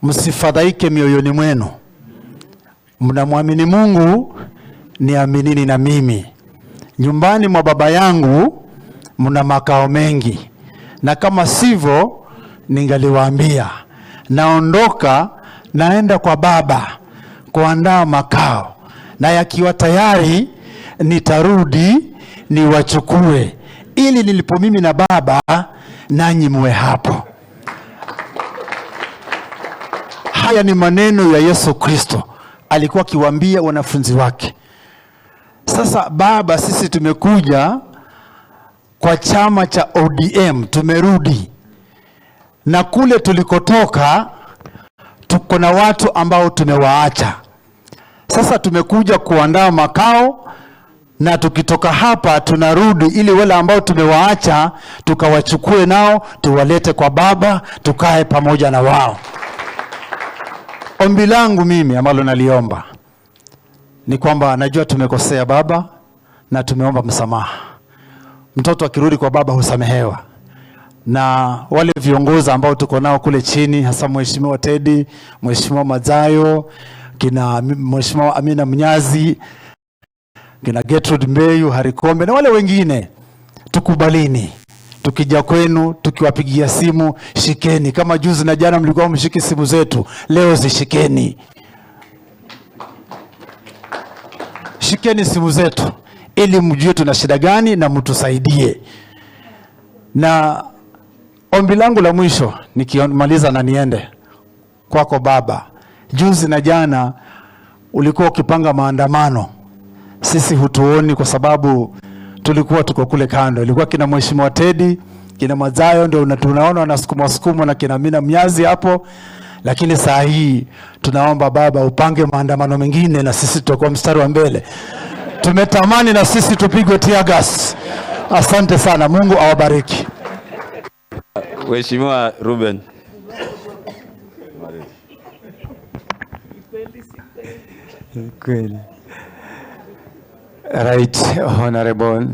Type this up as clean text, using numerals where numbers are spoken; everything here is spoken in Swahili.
Msifadhaike mioyoni mwenu, mnamwamini Mungu, niaminini na mimi. Nyumbani mwa Baba yangu mna makao mengi, na kama sivyo ningaliwaambia. Naondoka naenda kwa Baba kuandaa makao, na yakiwa tayari nitarudi niwachukue, ili nilipo mimi na Baba nanyi muwe hapo. Haya ni maneno ya Yesu Kristo, alikuwa akiwaambia wanafunzi wake. Sasa Baba, sisi tumekuja kwa chama cha ODM, tumerudi na kule tulikotoka tuko na watu ambao tumewaacha. Sasa tumekuja kuandaa makao, na tukitoka hapa tunarudi ili wale ambao tumewaacha tukawachukue nao tuwalete kwa Baba, tukae pamoja na wao. Ombi langu mimi ambalo naliomba ni kwamba najua tumekosea Baba na tumeomba msamaha. Mtoto akirudi kwa Baba husamehewa. Na wale viongozi ambao tuko nao kule chini, hasa Mheshimiwa Teddy, Mheshimiwa Madzayo, kina Mheshimiwa Amina Mnyazi, kina Gertrude Mbeyu, Harikombe na wale wengine, tukubalini. Tukija kwenu tukiwapigia simu shikeni. Kama juzi na jana mlikuwa mshiki simu zetu, leo zishikeni. Shikeni simu zetu ili mjue tuna shida gani na mtusaidie. Na ombi langu la mwisho nikimaliza na niende kwako Baba, juzi na jana ulikuwa ukipanga maandamano, sisi hutuoni kwa sababu tulikuwa tuko kule kando. Ilikuwa kina Mheshimiwa Teddy, kina Madzayo ndio tunaona wanasukuma sukuma na kina Amina Mnyazi hapo, lakini saa hii tunaomba Baba upange maandamano mengine na sisi tutakuwa mstari wa mbele. Tumetamani na sisi tupigwe tear gas. Asante sana, Mungu awabariki. Mheshimiwa Ruben. Kweli. Right, Honorable